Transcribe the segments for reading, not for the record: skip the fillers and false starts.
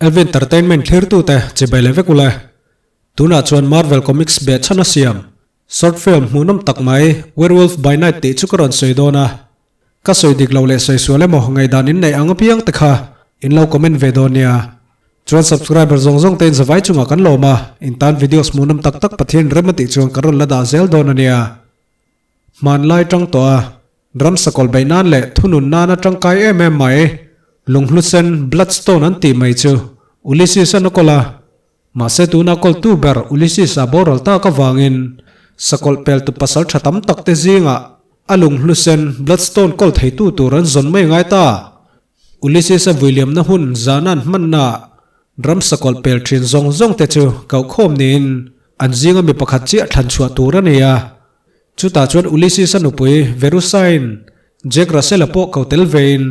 LV Entertainment thlirtute chibai leh vek ule. Tunah chuan Marvel Comics behchhan a siam short film hmuhnawm tak mai Werewolf by Night tih chu ka rawn sawi dawn a. Ka sawi dik lo leh sawi sual emaw ngaihdan in neih ang apiang te kha in lo comment ve dawn nia. Chuan subscriber zawng zawng te in zavai chungah kan lawm a, in tan videos hmuhnawm tak tak Pathian rem a tih chuan kan rawn la dah zel dawn a nia. Hmanlai tang tawh a, ram sakawlh beih nan leh thunun nana tangkai em em mai, lunghlu sen, bloodstone an tih mai chu Ulysses an a kawl a. Mahse tuna kawltu ber Ulysses a boral tak avangin sakawlh peltu pasal tha tam tak te zingah a lunghlu sen, bloodstone kawl theitu tur an zawn mai ngai ta. Ulysses a vuiliamna hun zanan hmannaah ram sakawlh pel thin zawng zawng te chu kauhkhawm niin an zinga mi pakhat chiah thlan chhuah tur a ni a. Chutah chuan Ulysses-a nupui Verusain Jack Russell-a pawh ko tel vein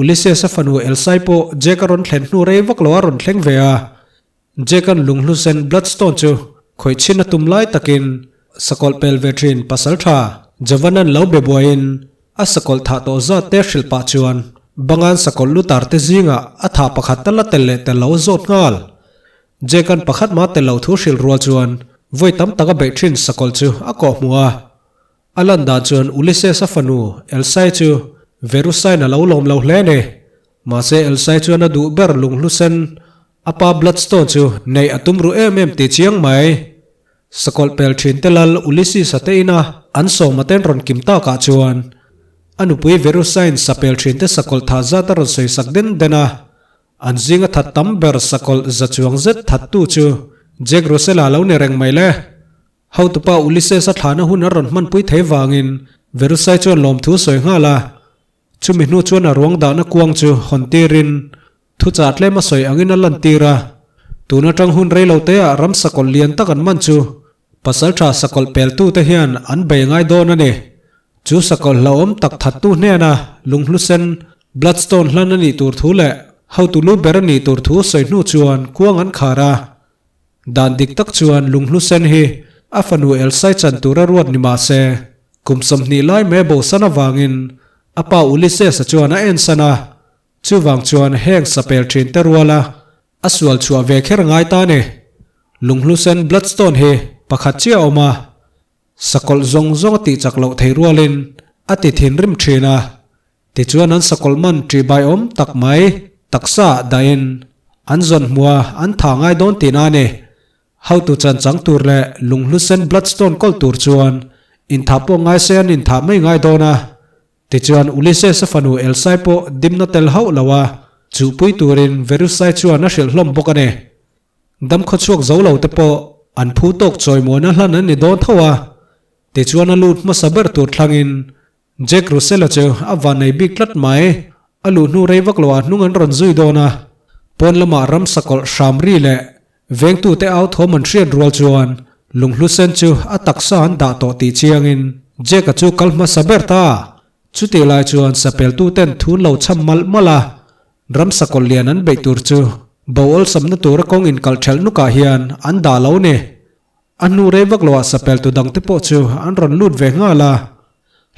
Ulysses-a fanu Elsai pawh Jack-a rawn thlen hnu rei vak lo a rawn thleng ve a. Jack-a'n lunghlu sen Bloodstone chu khawih chhin a tum lai takin sakawlh pel ve thin pasaltha Javanan lo be buaiin a sakawlh thah tawh zat te hrilh pah chuan bangan sakawlh lutar te zingah a thah pakhat tal a tel leh tel lo zawt nghal. Jack-a'n pakhat mah tel loh thu hrilh rual chuan vawi tam tak a beih thin sakawlh chu a kawh hmuh a. A lan dan chuan Ulysses-a fanu Elsai chu Verusain a lo lawm lo hle ni. Mahse Elsai chuan a duh ber lunghlu sen a pa Bloodstone chu neih a tum ruh em em ti chiang mai. Sakawlh pel thin te lal Ulysses-a te ina an sawma ten rawn kim takah chuan a nupui Verusain sapel thin te sakawlh thah zat a rawn sawisak den den a. An zinga that tam ber sakawlh za chuang zet thattu chu Jack Russell-a lo ni reng mai le. Hotupa Ulysses-a thlahna hun a rawn hmanpui thei vangin Verusai chuan lawmthu sawi nghal a. Chumi hnu chuan a ruang dahna kuang chu hawn tirin thuchah tlem a sawi angin a lantir a. Tun atang hun rei lo teah ram sakawlh lian tak an man chu pasaltha sakawlh peltute hian an bei ngai dawn a ni. Chu sakawlh hlauhawm tak thattu hnena lunghlu sen, bloodstone hlan a nih tur thu leh hotu lu ber a nih tur thu sawi hnu chuan kuang an khar a. Dan dik tak chuan lunghlu sen hi a fanu Elsai chan tura ruat ni mah se, kum 20 lai mai a bosan avangin a pa Ulysses-a chuan a ensan a. Chuvang chuan heng sapel thin te ruala A sual chhuah ve kher ngai ta ni. Lunghlu sen bloodstone hi pakhat chiah a awm a, sakawlh zawng zawng a tih chak loh thei rualin a ti thinrim thin a. Tichuan an sakawlh man ṭihbai awm tak mai taksa ah dahin an zawn hmu a, an tha ngai dawn tihna a ni. Hotu chan chang tur leh lunghlu sen bloodstone kawl tur chuan inthah pawh ngai se an inthah mai ngai dawn a. Tichuan, Ulysses-a fanu Elsai pawh dimna tel hauh lo a, chuhpui turin Verusai chuan a hrilh hlawm bawk a ni. Dam khawchhuak zo lo te pawh an phu tawk chawimuana hlan an ni dawn tho a. Tichuan a lut hmasa ber tur thlangin Jack Russell-a chu a vannei bik tlat mai. A luh hnu rei vak loah hnung an rawn zui dawn a. Pawn lamah ram sakawlh hram ri leh vengtute au thawm an hriat rual chuan lunghlu sen chu a taksa an dah tawh tih chiangin Jack-a chu kal hmasa ber ta. Chutih lai chuan sapeltuten thun lo cham malh malh a, ram sakawlh lian an beih tur chu bo awlsamna tura kawng inkalh ṭhelh nukah hian an dah lo ni. A hnu rei vak loah sapeltu dangte pawh chu an rawn lut ve nghal a,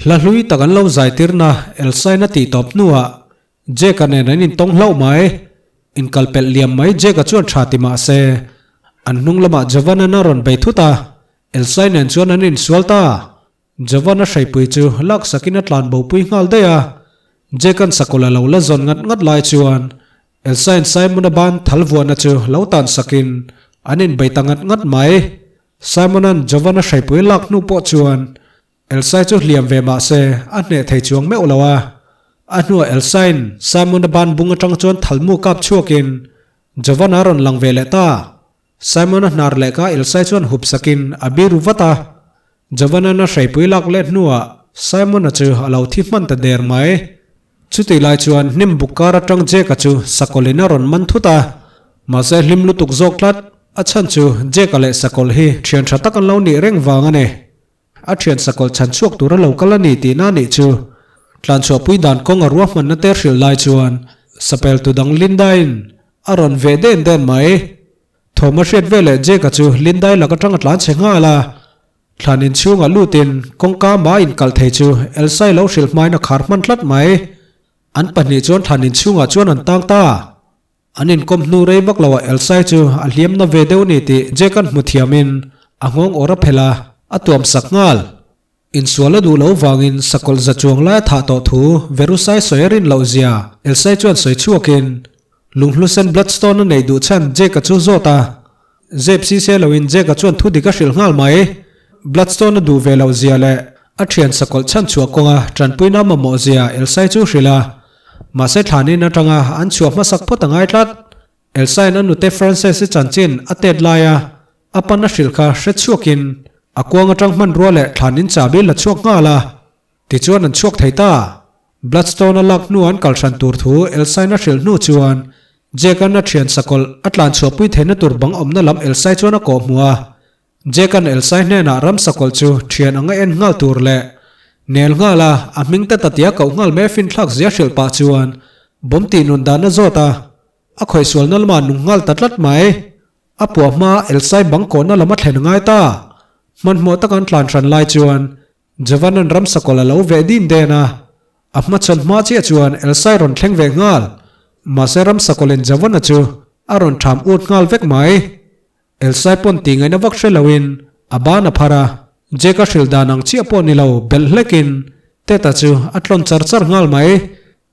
hla hlui tak an lo zaitirna Elsaina tih tawp hnuah Jack-a nen an intawng hlauh mai. Inkalpelh liam mai Jack-a chuan tha ti mah se, an hnung lamah Jovan-an a rawn bei thut a, Elsai nen chuan an insual ta. Jovan-a hreipui chu lak sakin a tlan bopui nghal daih a. Jack-a'n sakawlh a lo la zawn ngat ngat lai chuan Elsai'n Simon-a ban thal vuahna chu lo tan sakin an inbei ta ngat ngat mai. Simon-a'n Jovan-a hreipui lak hnu pawh chuan Elsai chu hliam ve mah se a hneh thei chuang meuh lo a. A hnuah Elsai'n Simon-a ban bung atang chuan thalmu kap chhuakin Jovan-a rawn lang ve leh ta. Simon-a hnar leh ka Elsai chuan hup sakin a biru vat a. Jovan-a'n a hreipui lak let hnuah Simon-a chu a lo thi hman ta der mai. Chutih lai chuan hnim buk kar atang Jack-a chu sakawlhin a rawn man thut a. Mahse hlim lutuk zawk tlat, a chhan chu Jack-a leh sakawlh hi thian tha tak an lo nih reng vang a ni. A thian sakawlh chhan chhuak tura lo kal a ni tihna a nih chu. Tlanchhuahpui dan kawng a ruahmanna te hrilh lai chuan sapel tu dang Linda-in a rawn veh den den mai. Thawm a hriat veleh Jack-a chu Linda-i lak atang a tlan chhe nghal a. Thlan inchhungah lutin kawngka mah inkalh thei chu Elsa-i lo hrilh hmain a khar hman tlat mai. An pahnih chuan thlan inchhungah chuan an tang ta. An inkawm hnu rei vak loah Elsai chu a hliam na ve deuh a ni tih Jack-a'n hmu thiamin a nghawng awr a phelh a, a tuam sak nghal. Insual a duh loh vangin sakawlh za chuang lai a thah tawh thu Verusai sawi a rin loh zia Elsai chuan sawi chhuakin Lunghlusen Bloodstone a neih duh chhan Jake-a chu zawt a. Zep si se loin Jake-a chuan thu dik a hrilh nghal mai. Bloodstone a duh ve loh zia leh a thian sakawlh chhan chhuah kawnga tanpuina mamawh zia Elsai chu hrilh a. Mahse thlanin atanga an chhuah hmasak phawt a ngai tlat. Elsain a nute Frances-i chanchin a tet laia a pan a hrilh kha hre chhuakin a kuang atang hmanrua leh thlanin chahbi la chhuak nghal a. Tichuan an chhuak thei ta. Bloodstone a lak hnu an kal hran tur thu Elsain a hrilh hnu chuan Jake-a'n a thian sakawlh a tlan chhuahpui theihna tur bang awmna lam Elsai chuan a kawh hmu a. Jake-a'n Elsai hnenah ram sakawlh chu thian anga en nghal tur leh nel nghal a, a hming te tatia koh nghal mai a finthlak zia hrilh pah chuan bawm tih nun dan a zawt a, a khawihsualna lamah nung nghal ta tlat mai. A puah hma Elsai bang kawhna lam a thlen a ngai ta. Hmanhmawh taka an tlan hran lai chuan Javanan ram sakawlh a lo veh din den a, a hmachhawn hma chiah chuan Elsai rawn thleng ve nghal. Mahse ram sakawlhin Javana chu a rawn ṭham ut nghal vek mai. Elsai pawn tih ngaihna vak hre loin a ban a phar a, Jake-a hrilh dan ang chiah pawh ni lo belh hlekin Ted-a chu a tlawn char char nghal mai.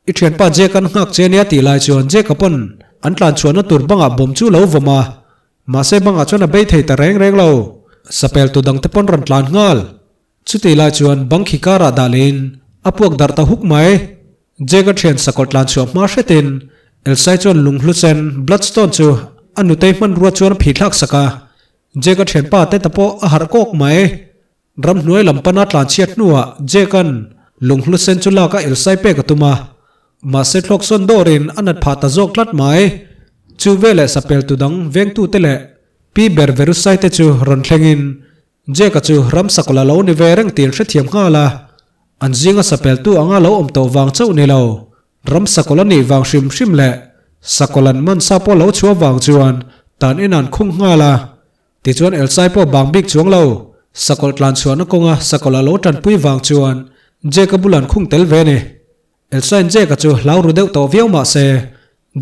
I thianpa Jake an nghak che ania tih lai chuan Jake-a pawn an tlan chhuahna tur bangah bawm chu lo vawm a, mahse bangah chuan a bei thei ta reng reng lo. Sapel tu dangte pawn rawn tlan nghal. Chutih lai chuan bang khi karah dah lehin a puak darh ta huk mai. Jake-a thian sakawlh tlan chhuah hma hretin Elsai chuan lunghlu sen, bloodstone, chu a nutei hmanrua chuan a phih thlak sak a. Jake-a thianpa te ta pawh a harh kawk mai. Ramhnuai lam pana tlanchhiat hnuah Jake-a'n lunghlu sen chu lak a Elsai pek a tum a, mahse thlawk sawn dawrin a nat phah ta zawk tlat mai. Chu veleh sapel tu dang vengtute leh Pi ber Verusai te chu rawn thlengin Jake-a chu ram sakawlh a lo ni ve reng tiin hrethiam nghal a, an zinga sapeltu anga lo awm tawh vang chauh ni lo, ram sakawlh a nih vang hrim hrim leh sakawlh an man sa pawh lo chhuah vang chuan tan in an khung nghal a. Tichuan Elsai pawh bang bik chuang lo, sakawlh tlan chhuahna kawnga sakawlh a lo tanpui vang chuan Jake-a bulah an khung tel ve a ni. Elsai'n Jake-a chu hlau ru deuh tawh viau mah se,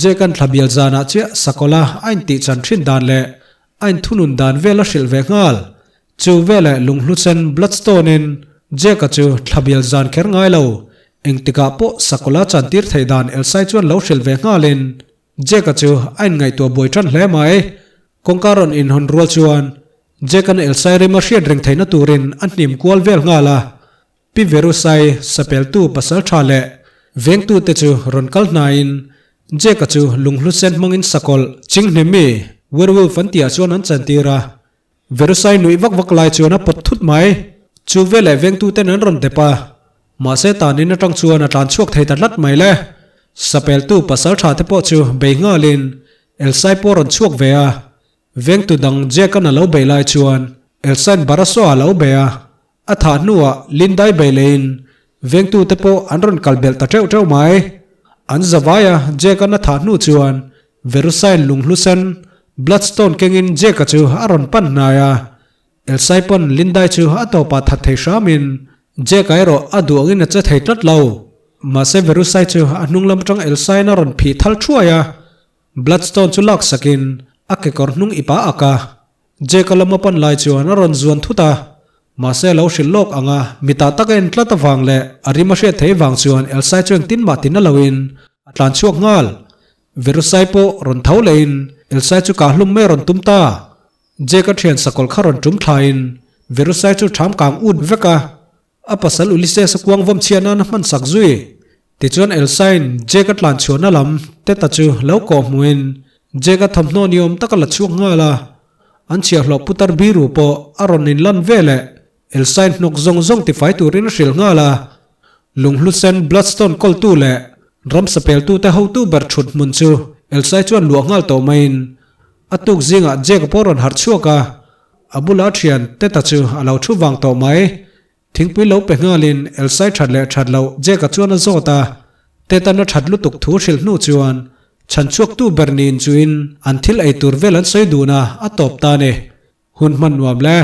Jake-a'n thla bial zanah chiah sakawlha a intih chan thin dan leh a inthunun dan vel a hrilh ve nghal. Chu veleh lunghluchen Bloodstone-in Jake-a chu thla bial zan kher ngai lo, engtikah pawh sakawlha chantir theih dan Elsai chuan lo hrilh ve nghalin, Jake-a chu a inngaihtuah buai tan hle mai. Kawngka rawn inhawn rual chuan Jake-a'n Elsai rem a hriat reng theihna turin a hnim kual vel nghal a. Pi Verusai sapeltu pasal tha leh vengtute chu rawn kal hnaiin Jake-a chu lunghlu sen hmangin sakawlh Chinghne-mi, werewolf, an tihah chuan an chantir a. Verusai nuih vak vak lai chuan a pawt thut mai. Chu veleh vengtuten an rawn dep a, mahse tanin atang chuan a tlan chhuak thei ta tlat mai le. Sapeltu pasal tha te pawh chu bei nghalin Elsai pawh a rawn chhuak ve a, vengtu dang Jack-a'n a lo bei lai chuan Elsai'n Baraso-a a lo bei a, a thah hnuah Lindai bei lehin vengtute pawh an rawn kal belh ta teuh teuh mai. An zavai a, Jack-a'n a thah hnu chuan Verusai'n lunghlu sen, Bloodstone kengin Jack-a chu a rawn pan hnai a, Elsai pawn Lindai chu a tawpah that thei hramin Jack-a erawh a duh angin a che thei tlat lo. Mahse Verusai chu a hnung lam atang Elsai'n a rawn phih thal thuai a, Bloodstone chu lak sakin a kekawr hnung ip a ak a. Jake-a lam a pan lai chuan a rawn zuan thut a, mahse a lo hrilh lawk ang a, mitah tak a en tlat avang leh a rim a hriat theih vang chuan Elsai chu engtin mah tin a loin a tlan chhuak nghal. Verusai pawh rawn tho lehin Elsai chu kah hlum mai a rawn tum ta. Jake-a thian sakawlh kha rawn tum thlain Verusai chu ṭham kang ut vek a, A pasal Ulysses a kuang vawm chhiah nan a hman sak zui. Tichuan Elsa-in Jake a tlan chhuahna lam Teta chu lo kawh hmuhin Jake a thawmhnaw ni awm tak a la chhuak nghal a. An chhiahhlawh putar biru pawh a rawn inlan ve leh Elsa-in hnawk zawng zawng tifai turin a hrilh nghal a. Lunghlu sen Bloodstone kawltu leh ramsa peltute hotu ber thut hmun chu Elsa-i chuan luah nghal tawh maiin a tuk zingah Jake-a pawh a rawn harh chhuak a. A bula thian Teta chu a lo thu vang tawh mai. Thingpui lo pe nghalin Elsai that leh that loh Jake-a chuan a zawt a. Teta'n a that lutuk thu hrilh hnu chuan chhan chhuaktu ber niin chuin an thil ei tur vel an sawi dun a, a tawp ta a ni. Hun hman nuam le.